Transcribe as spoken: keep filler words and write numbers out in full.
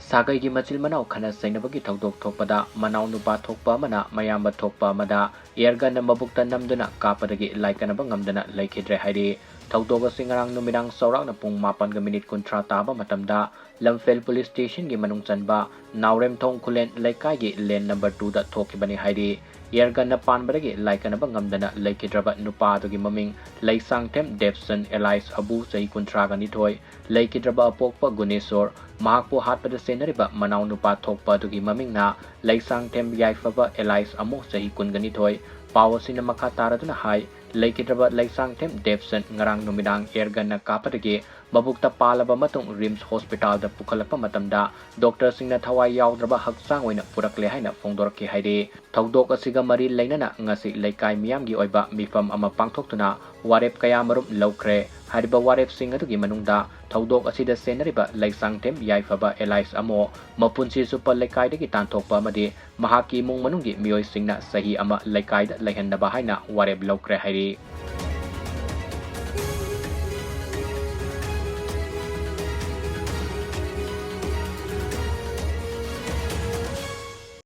ꯁꯥꯒꯩꯒꯤ ꯃꯆꯤꯜ ꯃꯅꯥꯎ ꯈꯠꯅ ꯆꯩꯅꯕꯒꯤ ꯊꯧꯗꯣꯛ ꯊꯣꯛꯄꯗ ꯃꯅꯥꯎ ꯅꯨꯄꯥ ꯊꯣꯛꯄ ꯑꯃꯅ ꯃꯌꯥꯝꯕ ꯊꯣꯛꯄ ꯑꯃꯗ air gunꯅ ꯃꯕꯨꯛꯇ ꯅꯝꯗꯨꯅ ꯀꯥꯞꯄꯗꯒꯤ ꯂꯥꯏꯀꯠꯅꯕ ꯉꯝꯗꯅ ꯂꯩꯈꯤꯗ꯭ꯔꯦ ꯍꯥꯏꯔꯤ꯫ ꯊꯧꯗꯣꯛ ꯑꯁꯤ ꯉꯔꯥꯡ ꯅꯨꯃꯤꯗꯥꯡ ꯆꯥꯎꯔꯥꯛꯅ ꯄꯨꯡ ꯃꯥꯄꯟꯒ minute ꯀꯨꯟꯊ꯭ꯔꯥ ꯇꯥꯕ ꯃꯇꯝꯗ ꯂꯝꯐꯦꯜ police stationꯒꯤ ꯃꯅꯨꯡ ꯆꯟꯕ ꯅꯥꯎꯔꯦꯝꯊꯣꯡ ꯈꯨꯂꯦꯟ ꯂꯩꯀꯥꯏꯒꯤ lane number twoꯗ ꯊꯣꯛꯈꯤꯕꯅꯤ ꯍꯥꯏꯔꯤ꯫ Air gunꯅ ꯄꯥꯟꯕꯗꯒꯤ ꯂꯥꯏꯀꯠꯅꯕ ꯉꯝꯗꯅ ꯂꯩꯈꯤꯗ꯭ꯔꯕ ꯅꯨꯄꯥ ꯑꯗꯨꯒꯤ ꯃꯃꯤꯡ ꯂꯩꯁꯥꯡꯊꯦꯝ ꯗꯦꯕꯁꯟ alias ꯑꯕꯨ, ꯆꯍꯤ ꯀꯨꯟꯊ꯭ꯔꯥꯒ ꯅꯤꯊꯣꯏ, ꯂꯩꯈꯤꯗ꯭ꯔꯕ ꯑꯄꯣꯛꯄ ꯒꯨꯅꯦꯁꯣꯔ, ꯃꯍꯥꯛꯄꯨ ꯍꯥꯠꯄꯗ ꯆꯦꯟꯅꯔꯤꯕ ꯃꯅꯥꯎ ꯅꯨꯄꯥ ꯊꯣꯛꯄ ꯑꯗꯨꯒꯤ ꯃꯃꯤꯡꯅ ꯂꯩꯁꯥꯡꯊꯦꯝ ꯌꯥꯏꯐꯕ alias ꯑꯃꯣ, ꯆꯍꯤ ꯀꯨꯟꯒ ꯅꯤꯊꯣꯏ꯫ ꯄꯥꯎ ꯑꯁꯤꯅ ꯃꯈꯥ ꯇꯥꯔꯗꯨꯅ ꯍꯥꯏ, ꯂꯩꯈꯤꯗ꯭ꯔꯕ ꯂꯩꯁꯥꯡꯊꯦꯝ ꯗꯦꯕꯁꯟ ꯉꯔꯥꯡ ꯅꯨꯃꯤꯗꯥꯡ air gunꯅ ꯀꯥꯞꯄꯗꯒꯤ ꯃꯕꯨꯛꯇ ꯄꯥꯜꯂꯕ ꯃꯇꯨꯡ RIMS hospitalꯗ ꯄꯨꯈꯠꯂꯛꯄ ꯃꯇꯝꯗ doctorꯁꯤꯡꯅ ꯊꯋꯥꯏ ꯌꯥꯎꯗ꯭ꯔꯕ ꯍꯛꯆꯥꯡ ꯑꯣꯏꯅ ꯄꯨꯔꯛꯂꯦ ꯍꯥꯏꯅ ꯐꯣꯡꯗꯣꯔꯛꯈꯤ ꯍꯥꯏꯔꯤ꯫ ꯊꯧꯗꯣꯛ ꯑꯁꯤꯒ ꯃꯔꯤ ꯂꯩꯅꯅ ꯉꯁꯤ ꯂꯩꯀꯥꯏ ꯃꯤꯌꯥꯝꯒꯤ ꯑꯣꯏꯕ ꯃꯤꯐꯝ ꯑꯃ ꯄꯥꯡꯊꯣꯛꯇꯨꯅ ꯋꯥꯔꯦꯞ ꯀꯌꯥꯃꯔꯨꯝ ꯂꯧꯈ꯭ꯔꯦ꯫ ꯍꯥꯏꯔꯤꯕ ꯋꯥꯔꯦꯞꯁꯤꯡ ꯑꯗꯨꯒꯤ ꯃꯅꯨꯡꯗ ꯊꯧꯗꯣꯛ ꯑꯁꯤꯗ ꯆꯦꯟꯅꯔꯤꯕ ꯂꯩꯁꯥꯡꯊꯦꯝ ꯌꯥꯏꯐꯕ alias ꯑꯃꯣ ꯃꯄꯨꯟꯁꯤ ꯆꯨꯞꯄ ꯂꯩꯀꯥꯏꯗꯒꯤ ꯇꯥꯟꯊꯣꯛꯄ ꯑꯃꯗꯤ ꯃꯍꯥꯛꯀꯤ ꯏꯃꯨꯡ ꯃꯅꯨꯡꯒꯤ ꯃꯤꯑꯣꯏꯁꯤꯡꯅ ꯆꯍꯤ ꯑꯃ ꯂꯩꯀꯥꯏꯗ ꯂꯩꯍꯟꯗꯕ ꯍꯥꯏꯅ ꯋꯥꯔꯦꯞ ꯂꯧꯈ꯭ꯔꯦ ꯍꯥꯏꯔꯤ꯫